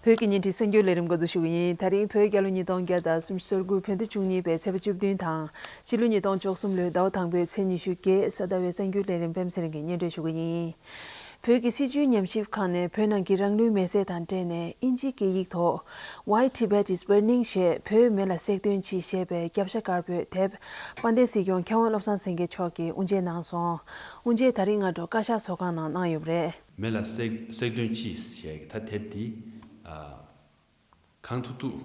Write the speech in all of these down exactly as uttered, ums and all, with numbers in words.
བོད་ཀྱི་བརྙན་འཕྲིན་གསར་འགྱུར་ལས་རིམ་འགོ་འཛུགས་ཞུ་གི་ཡིན། དེ་རིང་བོད་རྒྱལ་ལོ་ཉིས་སྟོང་བརྒྱ་དང་སུམ་ཅུ་སོ་དགུ་བོད་ཟླ་བཅུ་གཉིས་པའི་ཚེས་པ་བཅུ་བདུན་དང་། སྤྱི་ལོ་ཉིས་སྟོང་བཅུ་གསུམ་ལོའི་ཟླ་བ་དང་པོའི་ཚེས་ཉི་ཤུ་བརྒྱད། གཟའ་ཟླ་བའི་གསར་འགྱུར་ལས་རིམ་པད་མ་ཚེ་རིང་གིས་སྙན་སྒྲོན་ཞུ་གི་ཡིན། བོད་ཀྱི་སྲིད་བྱུས་ཉམས་ཞིབ་ཁང་ནས་བོད་ནང་གི་རང་ལུས་མེར་སྲེག་དང་འབྲེལ་ནས་དབྱིན་ཇིའི་སྐད་ཡིག་ཐོག Why Tibet is Burning ཞེས་བོད་མེ་ལ་སྲེག་དོན་ཅི་ཞེས་པའི་རྒྱབ་ཤ་དཀར་པོའི་དེབ་དཔལ་ལྡན་སྲིད་སྐྱོང་མཁས་དབང་བློ་བཟང་སེང་གེ་མཆོག་གིས་དབུ་འབྱེད་གནང་སོང་། དབུ་འབྱེད་ད་རིང་སྔ་དྲོ་བཀའ་ཤག་ཚོགས་ཁང་ནང་གནང་ཡོད་པ་རེད། མེ་ལ་སྲེག་སྲེག་དོན་ཅི་ཞེས་ད་དེབ་འདི་ཨ། གང་ཐུབ་ཐུབ་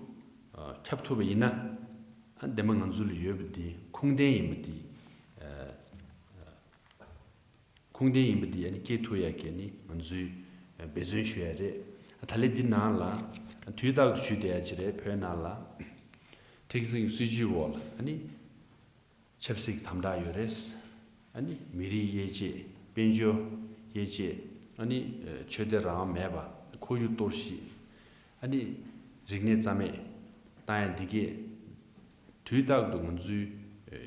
ཨ། ཁྱབ་ཐུབ་པ་ཡིན་ན། ཨ། བདེན་པ་ང་ཚོ་ལ་ཡོད་པ་འདི་ཁུངས་ལྡན་ཡིན་པ་འདི་ཨ། ཁུངས་ལྡན་ཡིན་པ་འདི་ཨ་ནི་སྐྱེལ་ཐུབ་ཡ་གི་ནི་ང་ཚོའི་འབད་བརྩོན་ཞུ་ཡ་རེད། ད་ལན་འདི་ནང་ལ་དུས་རྟག་ཏུ་ཞུས་བསྡད་ཡ་ཅིག་རེད། བོད་ནང་ལ་མཁྲེགས་འཛིན་སྲིད་བྱུས་འོག་ལ་ཨ་ནི་ཆབ་སྲིད་ཀྱི་དམ་དྲག་ཡོད་རེད། ཨ་ནི་མི་རིགས་དབྱེ་འབྱེད། དཔལ་འབྱོར་དབྱེ་འབྱེད། ཨ་ནི་ཆོས་དད་རང་དབང་མེད་པ། ཁོར་ཡུག་གཏོར་བཤིག། ཨ་ནི་རིག་གནས་རྩ་མེད་བཏང་ཡ་འདི་གས་དུས་རྟག་ཏུ་ང་ཚོས་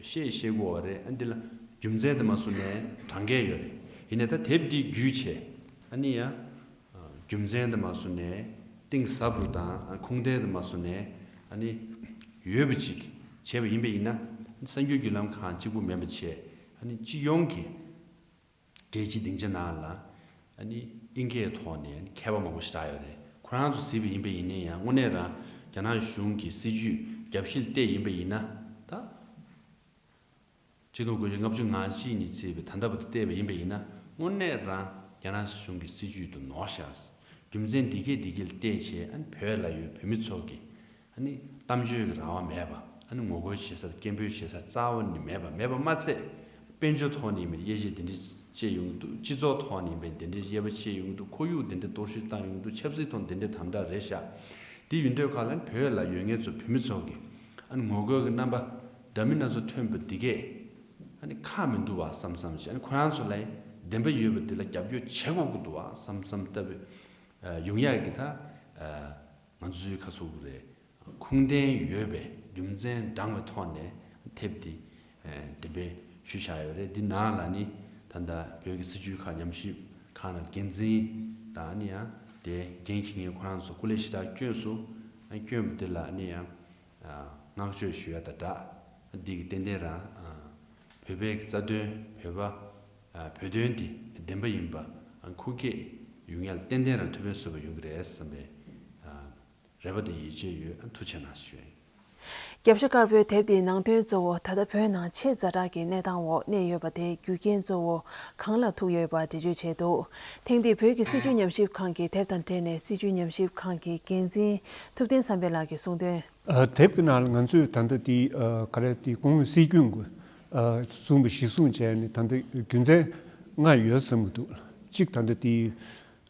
བཤད་བཤད་དགོས་པ་རེད། ཨ་འདི་ལ་རྒྱུ་མཚན་དེ་མ་བཟུང་ནས་གྲངས་ཀས་ཡོད་རེད། ཡིན་ནའི་ད་དེབ་འདི་བརྒྱུད་བྱས་ཨ་ནི་ཡང་རྒྱུ་མཚན་དེ་མ་བཟུང་ནས་གཏིང་ཟབ་རུ་དང་ཁུངས་ལྡན་དེ་མ་བཟུང་ནས་ཨ་ནི་ཡོད་པ་ཅིག་བྱས་པ་ཡིན་པ་ཡིན་ན། གསར་འགྱུར་བརྒྱུད་ལམ་ཁག་གཅིག་པུ་མིན་པ་བྱས་ཨ་ནི་སྤྱི་ཡོངས་ཀྱི་རྒྱལ་སྤྱིའི་སྡིངས་ཆ་ནང་ལ་ཨ་ནི་དབྱིན་སྐད་ཐོག་ནས་མཁས་པ་མང་པོ་ཞིག་བསྒྲགས་ཡོད་རེད། ཁོ་རང་ཚོ་གཟིགས་པ་ཡིན་པ་ཡིན་ན་ཡང་དངོས་གནས་རང་རྒྱ་ནག་གཞུང་གི་སྲིད་བྱུས་རྒྱབ་བཤིག་བལྟས་ཡིན་པ་ཡིན་ན། ད་ཆིག་སྟོང་དགུ་བརྒྱ་ལྔ་བཅུ་ང་གཅིག་ནས་བརྩིས་པའི་ད་ལྟ་བར་དུ་བལྟས་པ་ཡིན་པ་ཡིན་ན་དངོས་གནས་རང་རྒྱ་ནག་གཞུང་གི་སྲིད་བྱུས་དེ་ནོར་ཤག་རྒྱུ་མཚན་འདི་གས་འདི་གས་ལ་བལྟས་བྱས་ཨ་ནི་བོད་ལ་ཡོད་བོད་མི་ཚོ་གི་ཨ་ནི་གཏམ་བརྗོད་ཀྱི་རང་དབང་མེད་པ། ཨ་ནི་ངོ་རྒོལ་བྱེད་ས་དང་སྐད་འབོད་བྱེད་ས་རྩ་བ་ནས་མེད་པ། མེད་པ་མ་ཚད་དཔལ་འབྱོར་ཐོག་ནས་མི་དབྱེ་འབྱེད་འདི་འདྲ་བྱས་ཡོང་གི་འདུག་སྤྱི་ཚོགས་ཐོག་ནས་མི་འདི་འདྲ་དབྱེ་བ་ཕྱེ་ཡོང་གི་འདུག་ཁོར་ཡུག་འདི་འདྲ་གཏོར་བཤིག་བཏང་ཡོང་གི་འདུག་ཆབ་སྲིད་ཐོག་འདི་འདྲ་དམ་དྲག་རེད་ཤག་དེ་ཡིན་དུས་ག་ལ་བོད་ལ་ཡོད་མཁན་ཚོ་བོད་མི་ཚོ་གི་ཨ་ནི་ངོ་རྒོལ་གྱི་རྣམ་པ་འདྲ་མིན་སྣ་ཚོགས་ཐོན་པ་འདི་གས་ཨ་ནི་ཁག་མི་འདུག་བ་བསམ་བསམ་ཞིག་ཨ་ནི་ཁོ་རང་ཚོ་ལ་བདེན་པ་ཡོད་པ་འདི་ལ་རྒྱབ་སྐྱོར་བྱེད་དགོས་ཀྱི་འདུག་བ་བསམ་བསམ་ལྟ་བུ་ཡོང་ཡག་གི་ད་ང་ཚོའི་ཁ་ཚུགས་རེད། ཁུངས་ལྡན་ཡོད་པའི་རྒྱུ་མཚན་འདྲ་བའི་ཐོག་ནས་དེབ་འདི་འགྲེམས་སྤེལ་ཞུས་བཞག་ཡོད་རེད། འདི་ནང་ལ་ནི་ད་ལྟ་བོད་ཀྱི་སྲིད་བྱུས་ཁག་ཉམས་ཞིབ་ཁང་ནང་འགན་འཛིན་དང་ནི་ཡང་དེ་འགན་འཁྱེར་མཁན་ཁོ་རང་ཚོ་སྐུ་ལས་ཞེ་དྲག་བསྐྱོན་སོང་། བསྐྱོན་པ་འདི་ལ་ནི་ཡང་བསྔགས་བརྗོད་ཞུ་ཡ་དང་སྦྲགས་འདི་གི་ཏན་ཏན་རང་བོད་པའི་རྩ་དོན་བོད་པ་བོད་དོན་འདི་བདེན་པ་ཡིན་པ་ཁུར་སྐྱེད་ཡོང་ཡ་ལ་ཏན་ཏན་རང་ཐུགས་ཕན་གསོས་པ་ཡོང་གི་རེད་བསམ་པའི་རེ་བ་དང་ཡིད་ཆེས་ཡོད། ཨ་ཐུགས་རྗེ་གནང་ཞུ། རྒྱབ་ཤ་དཀར་པོའི་དེབ་དེའི་ནང་དོན་གཙོ་བོ་ད་ལྟ་བོད་ནང་ཆེས་ཛ་དྲག་གི་གནས་སྟངས་འོག་གནས་ཡོད་པ་དེའི་རྒྱུ་རྐྱེན་གཙོ་བོ་གང་ལ་ཐུག་ཡོད་པ་འགྲེལ་བརྗོད་བྱས་འདུག་ཐེངས་འདིའི་བོད་ཀྱི་སྲིད་བྱུས་ཉམས་ཞིབ་ཁང་གི་དེབ་དང་འབྲེལ་ནས་སྲིད་བྱུས་ཉམས་ཞིབ་ཁང་གི་འགན་འཛིན་ཐུབ་བསྟན་བསམ་འཕེལ་ལགས་ཀྱིས་གསུངས་དོན། ཨ། དེབ་ཀྱི་ནང་ལ་ང་ཚོས་ད་ལྟ་དེ་ཨ་ག་རེ་དེ་སྐུ་ངོ་སྲིད་སྐྱོང་གི་ཨ་གསུངས་པ་གཞིར་བཟུང་བྱས་ནས་ད་ལྟ་རྒྱུ་མཚན་ལྔ་ཡོད་བསམ་གྱི་འདུག་གཅིག་ད་ལྟ་དེ་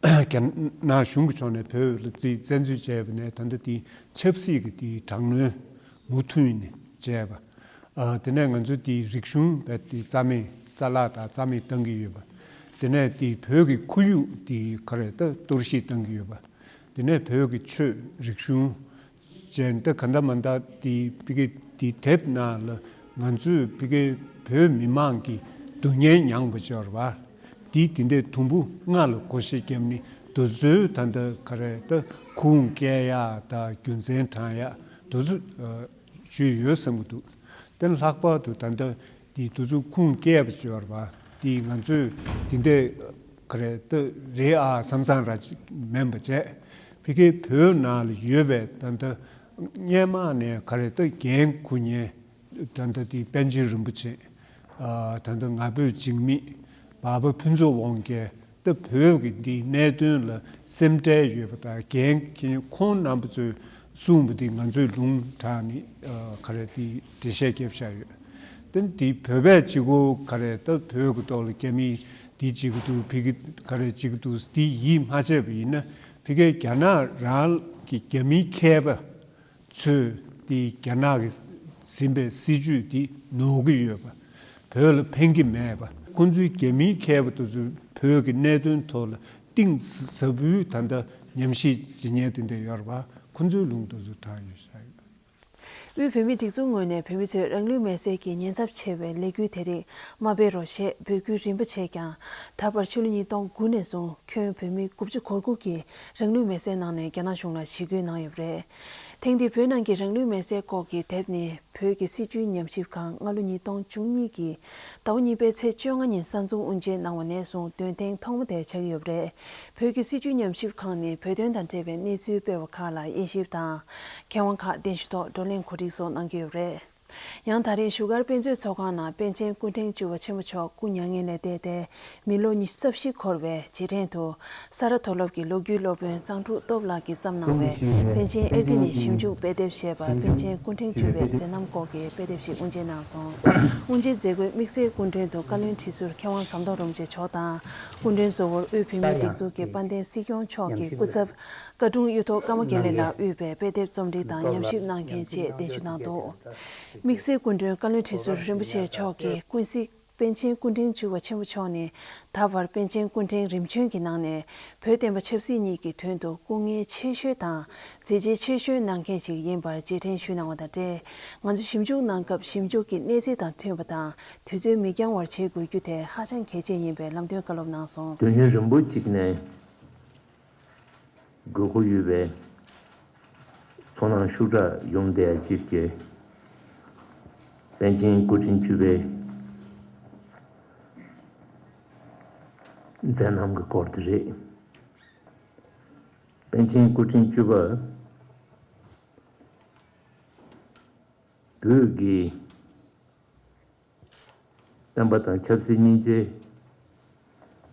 རྒྱ་ནག་གཞུང་གི་ཕྱོགས་ནས་བོད་ལ་རྩིས་བཙན་འཛུལ་བྱས་པ་ནས་ད་ལྟ་དེ་ཆབ་སྲིད་ཀྱི་དེ་དྲག་གནོན་མུ་མཐུད་ནས་བྱས་པ། ཨ། དེ་ནས་ང་ཚོ་དེ་རིག་གཞུང་རྦད་དེ་རྩ་མེད་རྩ་བརླག་དང་རྩ་མེད་བཏང་གི་ཡོད་པ། དེ་ནས་དེ་བོད་ཀྱི་ཁོར་ཡུག་དེ་ག་རེ་ད་གཏོར་བཤིག་བཏང་གི་ཡོད་པ། དེ་ནས་བོད་ཀྱི་ཆོས་རིག་གཞུང་ཅན་ད་ག་འདྲ་མ་འདྲ་དེ་ཕ་གི་དེ་དེབ་ནང་ལ་ང་ཚོས་ཕ་གི་བོད་མི་མང་གི་སྡུག་བསྔལ་མྱངས་པ་ཅིག་ཡོད་རེད་པ། དེ་དེ་འདྲའི་དུམ་བུ་ལྔ་ལ་བགོ་བཤའ་བརྒྱབ་ནས་དེ་ཚོའི་ད་ལྟ་ག་རེ་ད་ཁུངས་སྐྱེལ་ཡག་དང་རྒྱུ་མཚན་དྲངས་ཡག་དེ་ཚོ་ཞུས་ཡོད་བསམ་གྱི་འདུག་དེ་ལྷག་པར་དུ་ད་ལྟ་དེ་དེ་ཚོ་ཁུངས་སྐྱེལ་བ་ཅིག་ཡོད་རེད་པ། དེ་ང་ཚོས་དེ་འདྲའི་ག་རེ་ད་རེད་ཨ་བསམ་བསམ་ར་ཅིག་མིན་པ་བྱས། ཕ་གིའི་བོད་ནང་ལ་ཡོད་པའི་ད་ལྟ་སྔོན་མ་ནས་ག་རེ་ད་འགན་འཁུར་མཁན་ད་ལྟ་དེ་པཎ་ཆེན་རིན་པོ་ཆེ། ཨ། ད་ལྟ་ང་ཕོད་འཇིགས་མེད། འཕགས་པ་ཕུན་ཚོགས་དབང་རྒྱལ། ད་བོད་ཀྱི་འདིའི་གནད་དོན་ལ་སེམས་ཁྲལ་ཡོད་པ་དང་འགན་འཁྱེར་ཁོང་རྣམ་པ་ཚོས་གསུངས་པ་འདི་ང་ཚོས་ལུང་དྲངས་ནས་ཨ་ག་རེ་དེ་འགྲེལ་བཤད་བརྒྱབ་བཞག་ཡོད། དེ་འདི་བོད་པས་གཅིག་པོ་ག་རེ་ད་བོད་ཀྱི་ཐོག་ལ་རྒྱ་མིས་འདི་བྱེད་ཀྱི་འདུག་ཕ་གི་ག་རེ་བྱེད་ཀྱི་འདུག་འདི་ཡིད་མ་ཆེས་པ་ཡིན་ན་ཕ་གིའི་རྒྱ་ནག་རང་གི་རྒྱ་མིའི་མཁས་པ་ཚོས་དེ་རྒྱ་ནག་གིས་ཟིན་པའི་སྲིད་ཇུས་དེ་ནོར་གྱི་ཡོད་པ། བོད་ལ་ཕན་གྱི་མེད་པ། ཁོང་ཚོའི་རྒྱ་མིའི་མཁས་པ་དེ་ཚོས་བོད་ཀྱི་གནད་དོན་ཐོག་ལ་གཏིང་ཟབ་པོའི་ད་ལྟ་ཉམས་ཞིབ་བྱེད་མཁན་དེ་འདྲ་ཡོད་རེད་པ། ཁོང་ཚོའི་ལུང་དེ་ཚོ་དྲངས་ཡོད་ཤག་ཡོད། དབུས་བོད་མིའི་སྒྲིག་འཛུགས་ངོས་ནས་བོད་མི་ཚོས་རང་ལུས་མེར་སྲེག་གི་ཉེན་ཚབས་ཆེ་བའི་ལས་འགུལ་དེ་རིགས་མ་སྤེལ་རོགས་ཞེས་འབོད་སྐུལ་རིམ་པ་བྱས་ཀྱང་། ད་བར་ཕྱི་ལོ་ཉིས་སྟོང་དགུ་ནས་བཟུང་ཁྱོན་བོད་མི་དགུ་བཅུ་གོ་དགུ་གིས་རང་ལུས་མེར་སྲེག་གནང་ནས་རྒྱ་ནག་གཞུང་ལ་ཞི་རྒོལ་གནང་ཡོད་པ་རེད། ཐེངས་འདིའི་བོད་ནང་གི་རང་ལུས་མེར་སྲེག་སྐོར་གྱི་དེབ་ནི། བོད་ཀྱི་སྲིད་བྱུས་ཉམས་ཞིབ་ཁང་སྔ་ལོ་ཉིས་སྟོང་བཅུ་གཉིས་ཀྱི་ཟླ་བ་གཉིས་པའི་ཚེས་བཅོ་ལྔ་ཉིན་གསར་འཛུགས་དབུ་འབྱེད་གནང་བ་ནས་བཟུང་འདོན་ཐེངས་ཐོག་མ་དེ་ཆགས་ཀྱི་ཡོད་པ་རེད། བོད་ཀྱི་སྲིད་བྱུས་ཉམས་ཞིབ་ཁང་ནི་བོད་དོན་དང་འབྲེལ་བའི་གནས་ཚུལ་སྤེལ་བ་ཁག་ལ་དབྱེ་ཞིབ་དང་། མཁས་དབང་ཁག་གདན་ཞུ་ཐོག་བགྲོ་གླེང་གོ་སྒྲིག་སོགས་གནང་གི་ཡོད་པ་རེད། ཡང་ད་རེས་བཞུགས་སྒར་དཔེ་མཛོད་ཚོགས་ཁང་ནང་པཎ་ཆེན་སྐུ་ཕྲེང་བཅུ་པ་ཆེན་པོ་མཆོག་སྐུ་མྱ་ངན་ལས་འདས་ཏེ་མི་ལོ་ཉི་ཤུ་རྩ་བཞི་འཁོར་བའི་རྗེས་དྲན་དུ། ས་རཱ་མཐོ་སློབ་ཀྱི་ལོ་རྒྱུས་སློབ་དཔོན་གཙང་ཕྲུག་སྟོབས་ལགས་ཀྱིས་བརྩམས་གནང་བའི་པཎ་ཆེན་ཨེར་ཏེ་ནས་ཞིབ་འཇུག་དཔེ་དེབ་ཞེས་པ་པཎ་ཆེན་སྐུ་ཕྲེང་བཅུ་པའི་མཛད་རྣམ་སྐོར་གྱི་དཔེ་དེབ་ཞིག་དབུ་འབྱེད་གནང་སོང་། དབུ་འབྱེད་མཛད་སྒོའི་དམིགས་བསལ་སྐུ་མགྲོན་དུ་བཀའ་བློན་ཁྲི་ཟུར་མཁས་དབང་ཟམ་གདོང་རིན་པོ་ཆེ་མཆོག་དང་། སྐུ་མགྲོན་གཙོ་བོར་དབུས་བོད་མིའི་སྒྲིག་འཛུགས་ཀྱི་དཔལ་ལྡན་སྲིད་སྐྱོང་མཆོག་གི་སྐུ་ཚབ་བཀའ་དྲུང་གཡུ་ཐོག་ཀརྨ་དགེ་ལེགས་ལགས་དབུས་པའི་དཔེ་དེབ་རྩོམ་སྒྲིག་དང་ཉམས་ཞིབ་གནང་མཁན་བཅས་གདན་ཞུ་གནང་འདུག་དམིགས་བསལ་སྐུ་མགྲོན་བཀའ་བློན་ཁྲི་ཟུར་རིན་པོ་ཆེ་མཆོག་གིས་ཀུན་གཟིགས་པཎ་ཆེན་སྐུ་ཕྲེང་བཅུ་པ་ཆེན་པོ་མཆོག་ནི་ད་བར་པཎ་ཆེན་སྐུ་ཕྲེང་རིམ་བྱོན་གྱི་ནང་ནས་བོད་བསྟན་པ་ཆབ་སྲིད་གཉིས་ཀྱི་དོན་དུ་སྐུ་ངལ་ཆེ་ཤོས་དང་མཛད་རྗེས་ཆེ་ཤོས་གནང་མཁན་ཞིག་ཡིན་པར་རྗེས་དྲན་ཞུས་གནང་བ་དང་འབྲེལ། ང་ཚོ་ཞིབ་འཇུག་གནང་སྐབས་ཞིབ་འཇུག་གི་གནས་ཚད་དང་མཐུན་པ་དང་དུས་ཚོད་མི་འགྱངས་བར་བྱེད་དགོས་རྒྱུ་དེ་ཧ་ཅང་གལ་ཆེ་ཡིན་པའི་ལམ་སྟོན་བཀའ་སློབ་གནང་སོང་། དོན་སྙིང་རིང་པོ་གཅིག་ནས་དགོས་མཁོ་ཡོད་པའི་ཚོར་སྣང་ཤུགས་དྲག་ཡོང་བསྡད་ཡ་གཅིག་གི་པཎ་ཆེན་སྐུ་ཕྲེང་བཅུ་པའི་མཛད་རྣམ་གྱི་སྐོར་དེ་རེད། པཎ་ཆེན་སྐུ་ཕྲེང་བཅུ་པ་བོད་ཀྱི་བསྟན་པ་དང་ཆབ་སྲིད་གཉིས་ཆའི་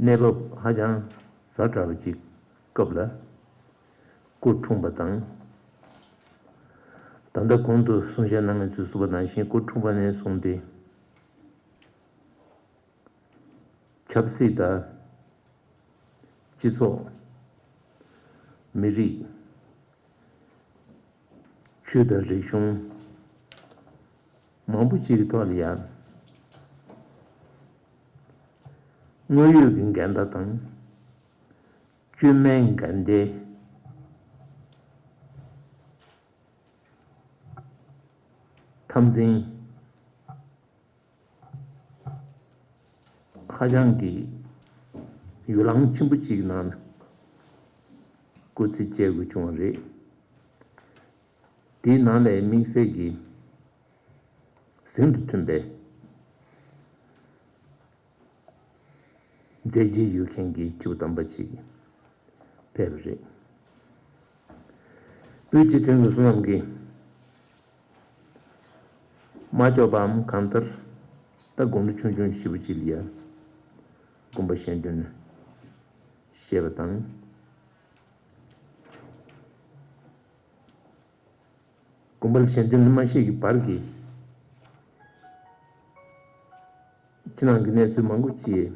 གནས་བབ་ཧ་ཅང་ཛ་དྲག་པ་ཅིག་སྐབས་ལ་སྐུ་འཁྲུངས་པ་དང་། ད་ལྟ་གོང་དུ་གསུང་བཤད་གནང་མཁན་ཚོས་གསུངས་པ་ནང་བཞིན་སྐུ་འཁྲུངས་པ་ནས་བཟུང་སྟེ། ཆབ་སྲིད་དང་། སྤྱི་ཚོགས། མི་རིགས། ཆོས་དང་རིག་གཞུང་། མང་པོ་ཅིག་གི་ཐོག་ལ་ཡང་། དངོས་ཡོད་ཀྱི་འགལ་ཟླ་དང་། བཅོས་མའི་འགལ་ཟླའི་འཐབ་འཛིང་། ཧ་ཅང་གི་ཡོ་ལང་ཆེན་པོ་གཅིག་གི་ནང་ན་སྐུ་ཚེ་སྐྱེལ་དགོས་བྱུང་བ་རེད། དེའི་ནང་ནས་དམིགས་བསལ་གྱི་ཟིན་དུ་མཐུན་པའི་མཛད་རྗེས་ཡོད་མཁན་གྱི་སྐྱེས་བུ་དམ་པ་ཅིག་ཕེབས་པ་རེད། དབུས་སྤྱི་མཐུན་ཚོགས་གསུང་རྣམ་གྱི་མ་ལྕོགས་པའམ་གང་ལྟར་ད་དགོངས་དོན་ཆུང་ཆུང་ཞེ་པོ་ཅིག་ལ་ཡ་དགོངས་པ་གཞན་དོན་བཤད་པ་དང་། དགོངས་པ་ལ་གཞན་དོན་ལ་མ་བཤད་ཀྱི་བར་གྱི་ཕྱི་ནང་གི་གནས་ཚུལ་མང་པོ་ཅིག་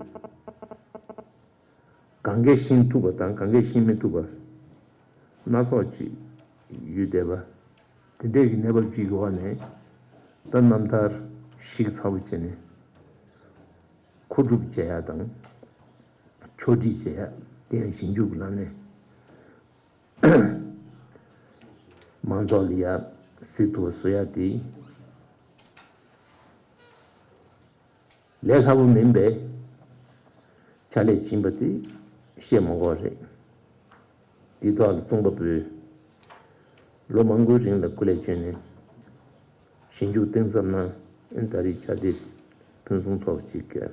གང་གས་ཤེས་ཐུབ་པ་དང་གང་གས་ཤེས་མི་ཐུབ་པ་སྣ་ཚོགས་ཅིག་ཡོད་བསྡད་པ། དེ་འདྲས་ཀྱི་གནས་བབ་ཅིག་གི་འོག་ནས་ད་རྣམ་ཐར་ཞིབ་ཚགས་པོ་བྱས་ནས་མཁོ་སྒྲུབ་བྱེད་ཡ་དང་ཕྱོགས་སྒྲིག་བྱེད་ཡ་དེ་ཡང་ཞིབ་འཇུག་གི་ལམ་ནས། མང་ཚོགས་ལ་ཡ་གཟིགས་ཐུབ་པ་བཟོ་ཡ་དེ་ལས་སླ་པོ་མིན་པས་ཕྱག་ལས་ཕྱིན་པ་དེ་བཤད་མ་དགོས་རེད། དེ་ཐོག་ལ་ཙོང་ཁ་པས་ལོ་མང་པོའི་རིང་ལ་སྐུ་ལས་བསྐྱོན་ནས་ཞིབ་འཇུག་གཏིང་ཟབ་གནང་། ཨ་ནི་ད་རེས་ཕྱག་དེབ་ཕུན་སུམ་ཚོགས་པ་ཅིག་གི་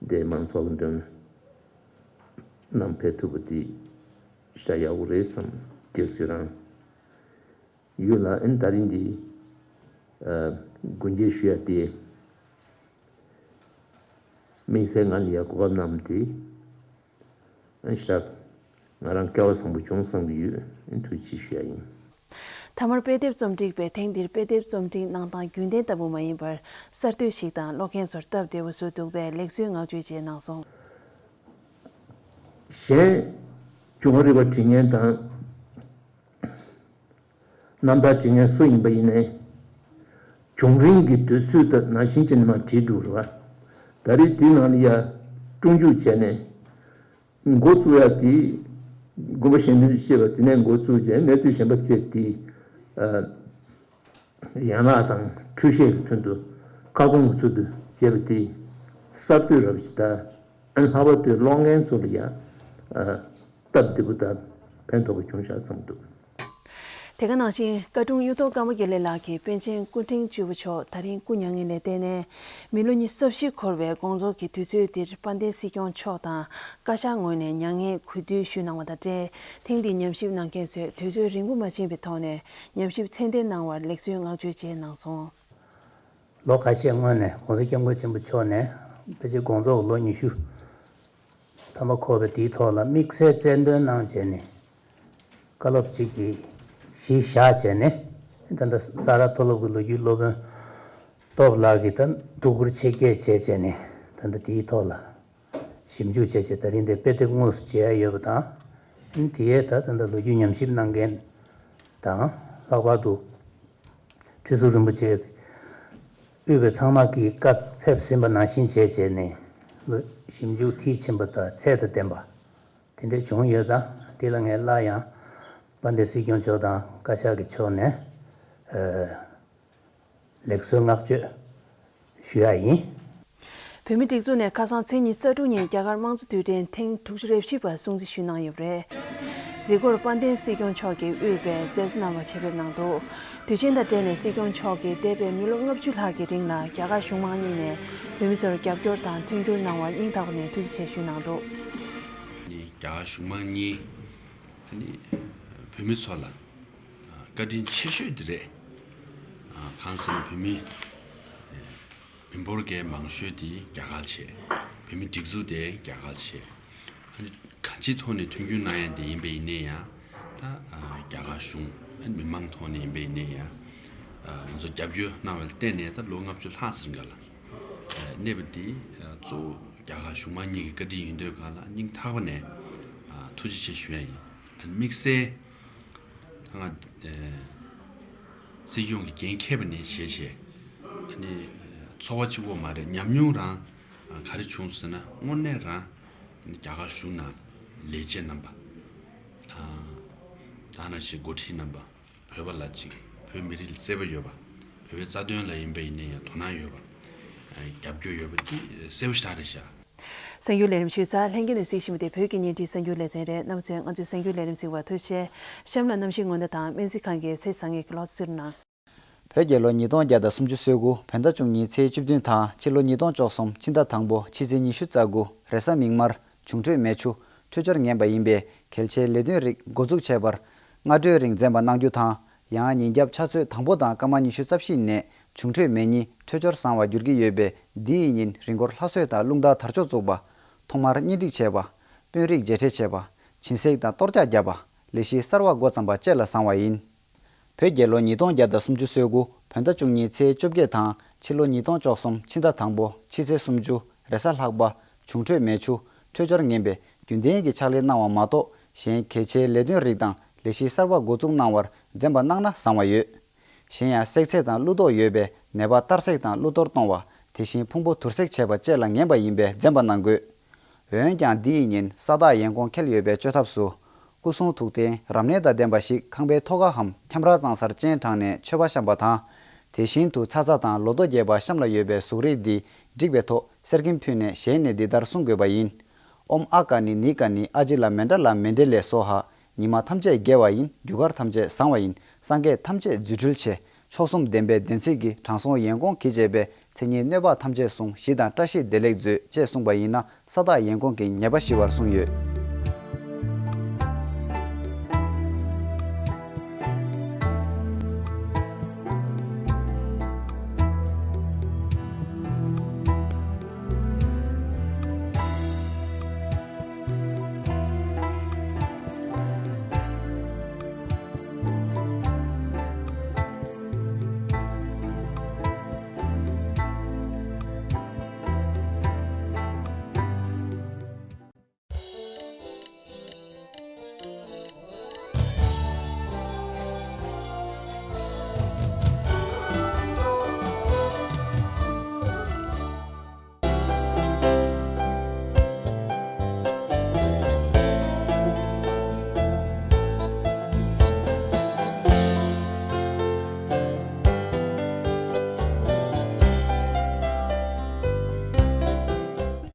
དེ་མང་ཚོགས་ཀྱི་མདུན་བསྣམས་ཕེབས་ཐུབ་པ་འདི་ཤ་ཡག་པོ་རེད་བསམ། རྗེས་སུ་རང་ཡུལ་ལ་ཨ་ནི་ད་རིང་འདི་ཨ་སྒོ་འབྱེད་ཞུ་ཡ་དེ་དམིགས་བསལ་ང་ལ་ཡ་གོ་སྐབས་གནང་བ་དེ་ཨ་ནི་ཞག་ང་རང་སྐལ་བ་བཟང་པོ་བྱུང་བསམ་གྱི་ཡོད། ཨ་ནི་ཐུགས་རྗེ་ཆེ་ཞུ་ཡ་ཡིན། མཐའ་མར་དཔེ་དེབ་རྩོམ་སྒྲིག་པས་ཐེངས་འདིར་དཔེ་དེབ་རྩོམ་སྒྲིག་གནང་སྟངས་རྒྱུན་ལྡན་ལྟ་བུ་མ་ཡིན་པར་གསར་གཏོད་ཞིག་དང་ཀློག་མཁན་ཚོར་སྟབས་བདེ་བོ་བཟོ་ཐུབ་པའི་ལེགས་བཟོའི་བསྔགས་བརྗོད་བཅས་གནང་སོང་། གཞན་བྱུང་བ་རིག་པ་འབྲི་མཁན་དང་རྣམ་ཐར་འབྲི་མཁན་སུ་ཡིན་པ་ཡིན་ནའི་བྱུང་རིམ་གྱི་དུས་ཚོད་དང་ནང་བཞིན་བྱས་ནས་མར་བྲིས་འདུག་རེད་པ། ད་རེས་དེའི་ནང་ལ་ཡ་སྒྲུང་འཇུག་བྱས་ནས། འགོ་བཙུགས་ཡ་དེ་དགོངས་པ་གཞན་དོན་བཤད་པ་དེ་ནས་འགོ་བཙུགས་བྱས་གནས་ཚུལ་གཞན་པ་བཅས་དེ་ཨ་ ཡན་ལག་དང་འཕྲུལ་ཆས་ཀྱི་དོན་དུ་ཁ་སྐོང་གི་ཚུལ་དུ་བྱས་པ་དེས་གསར་གཏོད་རབ་ཅིག་དང་། ལྷག་པར་དུ་གློག་འགན་ཚོ་ལ་ཡང་སྟབས་བདེ་པོ་དང་ཕན་ཐོགས་པ་བྱུང་ཤག་བསམ་འདུག། དེ་ག་ནང་བཞིན་བཀའ་དྲུང་གཡུ་ཐོག་ཀརྨ་དགེ་ལེགས་ལགས་ཀྱིས་པཎ་ཆེན་སྐུ་ཕྲེང་བཅུ་པ་མཆོག་ད་རིང་སྐུ་མྱ་ངན་ལས་འདས་ནས་མི་ལོ་ཉི་ཤུ་རྩ་བཞི་འཁོར་བའི་དགོངས་རྫོགས་ཀྱི་དུས་ཚོད་འདིར་དཔལ་ལྡན་སྲིད་སྐྱོང་མཆོག་དང་བཀའ་ཤག་ངོས་ནས་མྱ་ངན་གུས་འདུད་ཞུས་གནང་བ་དང་འབྲེལ། ཐེངས་འདིའི་ཉམས་ཞིབ་གནང་མཁན་ཚོས་དུས་ཚོད་རིང་པོ་མ་ཕྱིན་པའི་ཐོག་ནས་ཉམས་ཞིབ་ཚད་ལྡན་གནང་བར་ལེགས་གསོལ་བསྔགས་བརྗོད་བཅས་གནང་སོང་། ལོ་ཁ་ཤས་སྔོན་ནས་༸གོང་ས་༸སྐྱབས་མགོན་ཆེན་པོ་མཆོག་ནས་ཕལ་ཆེར་དགོངས་རྫོགས་ལོ་ཉི་ཤུ་ཐམ་པ་འཁོར་བའི་དེའི་ཐོག་ལ་དམིགས་བསལ་རྩལ་འདོན་གནང་བྱས་ནས། བཀའ་སློབ་ཅིག་གི་གཞི་བཞག་བྱས་ནས། ད་ལྟ་ས་རཱ་མཐོ་སློབ་ཀྱི་ལོ་རྒྱུས་སློབ་དཔོན་སྟོབས་ལགས་ཀྱིས་ད་ཐུགས་ཁུར་ཆེ་བསྐྱེད་བྱས་བྱས་ནས། ད་ལྟ་དེའི་ཐོག་ལ་ཞིབ་འཇུག་བྱས་བྱས། ད་རིང་འདིར་དཔེ་དེབ་དངོས་སུ་མཇལ་ཡ་ཡོད་པ་དང་། དེ་ཡས་ད་ད་ལྟ་ལོ་རྒྱུས་ཉམས་ཞིབ་གནང་མཁན་དང་། ལྷག་པར་དུ་ཁྲི་ཟུར་རིན་པོ་ཆེ་དབུས་པའི་ཚང་མ་གིས་བཀའ་ཕེབས་ཟིན་པ་ནང་བཞིན་བྱས་བྱས་ནས། ལོ་ཞིབ་འཇུག་མཐིལ་ཕྱིན་པ་དང་ཚད་དང་ལྡན་པ་དེ་འདྲ་བྱུང་ཡོད་ཙང་། དེ་ལ་ངས་སླར་ཡང་དཔལ་ལྡན་སྲིད་སྐྱོང་མཆོག་དང་བཀའ་ཤག་གི་ཕྱོགས་ནས་ཨ་ལེགས་གསོལ་བསྔགས་བརྗོད་ཞུ་ཡ་ཡིན། བོད་མིའི་སྒྲིག་འཛུགས་ནས་ཁ་སང་ཚེས་ཉི་ཤུ་རྩ་དྲུག་ཉིན་རྒྱ་གར་དམངས་གཙོ་དུས་དྲན་ཐེངས་དྲུག་ཅུ་རེ་བཞི་པ་སྲུང་བརྩི་ཞུས་གནང་ཡོད་པ་རེད། གཟིགས་སྐོར་དཔལ་ལྡན་སྲིད་སྐྱོང་མཆོག་གིས་དབུས་པའི་མཛད་གཙོ་རྣམ་པ་ཆེད་ཕེབས་གནང་འདུག། དུས་ཆེན་དང་འབྲེལ་ནས་སྲིད་སྐྱོང་མཆོག་གིས་འདས་པའི་མི་ལོ་ལྔ་བཅུ་ལྷག་གི་རིང་ལ་རྒྱ་གར་གཞུང་མང་གཉིས་ནས་བོད་མི་ཚོར་རྒྱབ་སྐྱོར་དང་མཐུན་འགྱུར་གནང་བར་སྙིང་ཐག་པ་ནས་ཐུགས་རྗེ་ཆེ་ཞུས་གནང་འདུག། ནི་རྒྱ་གར་གཞུང་མང་གཉིས་ནི་བོད་མི་ཚོ་ལ་བཀའ་དྲིན་ཆེ་ཤོས་དེ་རེད། གང་ཟེར་ན་བོད་མི་མི་འབོར་གྱི་མང་ཤོས་དེ་རྒྱ་གར་བྱས། བོད་མི་སྒྲིག་འཛུགས་དེ་རྒྱ་གར་བྱས། ཨ་ནི་གང་ཅིའི་ཐོག་ནས་མཐུན་འགྱུར་གནང་ཡ་དེ་ཡིན་པ་ཡིན་ནའི་ཡང་། ད་ཨ་རྒྱ་གར་གཞུང་། ཨ་ནི་མི་མང་ཐོག་ནས་ཡིན་པ་ཡིན་ནའི་ཡང་། ཨ་ང་ཚོ་རྒྱབ་སྐྱོར་གནང་བ་ལ་བརྟེན་ནས་ད་ལོ་ལྔ་བཅུ་ལྷག་ཟིན་ག་ལ་ཨ་གནས་པ་འདི་ཨ་གཙོ་བོ་རྒྱ་གར་གཞུང་མང་གཉིས་ཀྱི་བཀའ་དྲིན་ཡིན་དུས་ག་ལ་སྙིང་ཐག་པ་ནས་ཨ་ཐུགས་རྗེ་ཆེ་ཞུ་ཡ་ཡིན། ཨ་ནི་དམིགས་བསལ་ད་ང་ཨ་སྲིད་སྐྱོང་གི་འགན་འཁྱེར་བ་ནས་བྱས་བྱས། ཨ་ནི་ཚོར་བ་གཅིག་པོ་མ་རེད། ཉམས་མྱོང་རང་ག་རེ་བྱུང་ཟེར་ན། དངོས་གནས་རང་རྒྱ་གར་གཞུང་ནང་ལས་བྱེད་རྣམ་པ། ད་ནང་བཞིན་འགོ་ཁྲིད་རྣམ་པ། བོད་པ་ལ་ཅིག་བོད་མི་རིགས་ལ་བརྩེ་བ་ཡོད་པ། བོད་པའི་རྩ་དོན་ལ་ཡིན་པ་ཡིན་ན་ཡང་དོ་སྣང་ཡོད་པ། རྒྱབ་སྐྱོར་ཡོད་པ་འདི་གསལ་པོ་ཞེ་དྲག་རེད་ཤག། གསར་འགྱུར་ལས་རིམ་ཞུས་ཚར། ལྷན་རྒྱས་ནས་གཟིགས་བཞིན་པ་དེ་བོད་ཀྱི་བརྙན་འཕྲིན་གསར་འགྱུར་ལེ་ཚན་རེད། རྣམ་པ་ཚོས་ང་ཚོའི་གསར་འགྱུར་ལས་རིམ་གཟིགས་པར་ཐུགས་རྗེ་ཆེ། གཤམ་ལ་གནམ་གཤིས་སྔོན་བརྡ་དང་སྨན་རྩིས་ཁང་གི་ཚེས་བཟང་ངན་གྱི་གློག་བརྙན་གཟིགས་རོགས་གནང་། བོད་རྒྱལ་ལོ་ཉིས་སྟོང་བརྒྱ་དང་སུམ་ཅུ་སོ་དགུ་བོད་ཟླ་བཅུ་གཉིས་ཚེས་བཅུ་བདུན་དང་ཕྱི་ལོ་ཉིས་སྟོང་བཅུ་གསུམ་ཕྱི་ཟླ་དང་པོ་ཕྱི་ཚེས་ཉི་ཤུ་རྩ་དགུ་རེས་གཟའ་མིག་དམར་འབྱུང་འཕྲོད་མེ་ཆུ་འཕྲོད་སྦྱོར་ངན་པ་ཡིན་པའི་གལ་ཆེའི་ལས་དོན་རིགས་འགོ་འཛུགས་བྱས་པར་སྔ་དྲོའི་རིང་འཛེམ་པ་གནང་རྒྱུ་དང་། ཡང་ཉིན་རྒྱབ་ཆུ་ཚོད་དང་པོ་དང་སྐར་མ་ཉི་ཤུ་རྩ་བཞི་ནས་འབྱུང་འཕྲོད་མེ་གཉིས་འཕྲོད་སྦྱོར་བཟང་བར་འགྱུར་གྱི་ཡོད་པས། འདི་ཡི་ཉིན་རི་མགོར་ལྷ་གསོལ་དང་རླུང་རྟ་དར་ལྕོག་བཙུགས་པ། ཐོག་མར་གཉེན་སྒྲིག་བྱས་པ། དཔོན་རིགས་མཇལ་འཕྲད་བྱས་པ། སྦྱིན་སྲེག་དང་གཏོར་རྒྱག་བརྒྱབ་པ། ལས་གཞི་གསར་བ་འགོ་བརྩམས་པ་བཅས་ལ་བཟང་བ་ཡིན། བོད་རྒྱལ་ལོ་ཉིས་སྟོང་བརྒྱ་དང་སུམ་ཅུ་སོ་དགུ་བོད་ཟླ་བཅུ་གཉིས་ཚེས་བཅོ་བརྒྱད་དང་ཕྱི་ལོ་ཉིས་སྟོང་བཅུ་གསུམ་ཕྱི་ཟླ་དང་པོ་ཕྱི་ཚེས་སུམ་ཅུ་རེས་གཟའ་ལྷག་པ་འབྱུང་འཕྲོད་མེ་ཆུ་འཕྲོད་སྦྱོར་ངན་པས་རྒྱུན་ལྡན་གྱི་ཕྱག་ལས་གནང་བ་མ་གཏོགས། གཞན་གལ་ཆེའི་ལས་དོན་རིགས་དང་ལས་གཞི་གསར་བ་འགོ་འཛུགས་གནང་བར་འཛེམ་པ་གནང་ན་བཟང་བ་ཡོད། གཞན་ཡང་བསྲེག་ཚད་དང་ཀླུ་རྡོག་ཡོད་པས་ནད་པ་གཏར་སྲེག་དང་ཀླུ་གཏོར་གཏོང་བ། དེ་བཞིན་ཕུང་པོ་དུར་སྲེག་བྱེད་པ་བཅས་ལ་ངན་པ་ཡིན་པས་འཛེམ་པ་གནང་དགོས། འོན་ཀྱང་། འདི་ཡི་ཉིན་ས་བདག་ཡན་གོང་འཁེལ་ཡོད་པའི་བཅོས་ཐབས་སུ། སྐུ་གསུང་ཐུགས་རྟེན་རབ་གནས་དང་ལྡན་པ་ཞིག་ཁང་པའི་ཐོག་ཁ་འམ་ཁྱམས་ར་གཙང་སར་སྤྱན་དྲངས་ནས་མཆོད་པ་བཤམས་པ་དང་། དེ་བཞིན་དུ་ཚ་ཚ་དང་ལོ་ཐོ་རྒྱས་པ་གཤམ་ལ་ཡོད་པའི་གཟུགས་རིས་འདི་བསྒྲིགས་པའི་ཐོག་གསེར་སྐྱེམས་ཕུལ་ནས་ཞལ་ནས་འདི་ལྟར་གསུང་དགོས་པ་ཡིན། ཨོཾ་ཨ་ཀ་ནི་ནི་ཀ་ནི་ཨ་ཇི་ལ་མནྡ་ལ་མནྡ་ལེ་སྭཱ་ཧཱ། ཉི་མ་ཐམས་ཅད་དགེ་བ་ཡིན། རྒྱུ་སྐར་ཐམས་ཅད་བཟང་བ་ཡིན། སངས་རྒྱས་ཐམས་ཅད་རྫུ་འཕྲུལ་ཆེ། མཆོག་གསུམ་བདེན་པའི་བདེན་ཚིག་གིས། དྲང་སྲོང་ཡན་གོང་གིས་བྱས་པའི། མཚན་ཉིད་གནོད་པ་ཐམས་ཅད་བསྲུང་། ཞི་དང་བཀྲ་ཤིས་བདེ་ལེགས་མཛོད། ཅེས་གསུངས་པ་ཡིན་ན། ས་བདག་ཡན་གོང་གི་ཉེས་པ་ཞི་བར་གསུངས་ཡོད།